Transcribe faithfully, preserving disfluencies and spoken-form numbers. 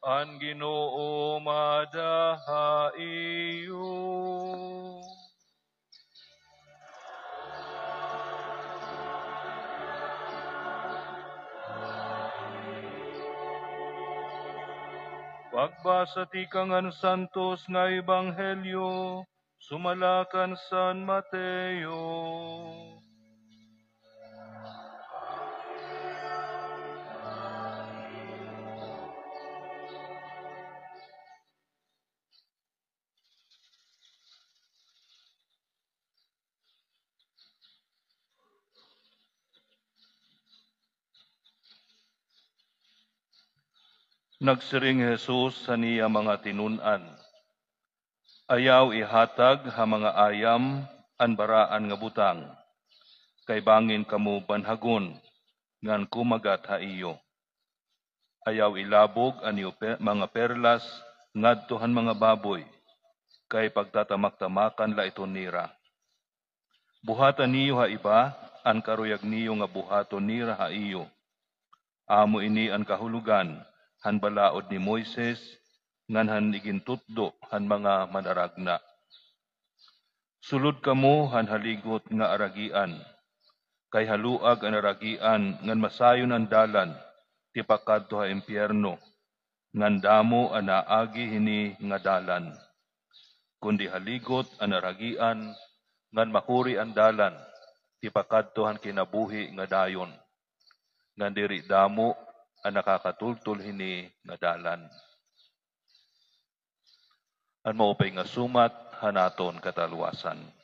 An Ginoo maada ha iyo. Pagbasa tikang han santos nga ebanghelyo sumala kan San Mateo. Nagsiring hi Jesus han iya mga tinun-an, "Ayaw ihatag ha mga ayam an baraan nga butang, kay bangin kamo banhagon ngan kumagat ha iyo. Ayaw ilabog an iyo pe-, mga perlas ngadto han mga baboy, kay pagtatamak-tamakan la iton nira. Buhata niyo ha iba an karuyag niyo nga buhaton nira ha iyo. Amo ini an kahulogan han balaod ni Moises ngan han igintutdo han mga manaragna. Sulod kamo han haligot nga aragian, kay haluag an aragian ngan masayon an dalan tipakadto ha impiyerno, ngan damo an naagi hini nga dalan. Kundi haligot an aragian ngan makuri an dalan tipakadto han kinabuhi nga dayon, ngan diri damo an nakakatultol hini nga dalan." An maupay nga sumat han aton kataluwasan.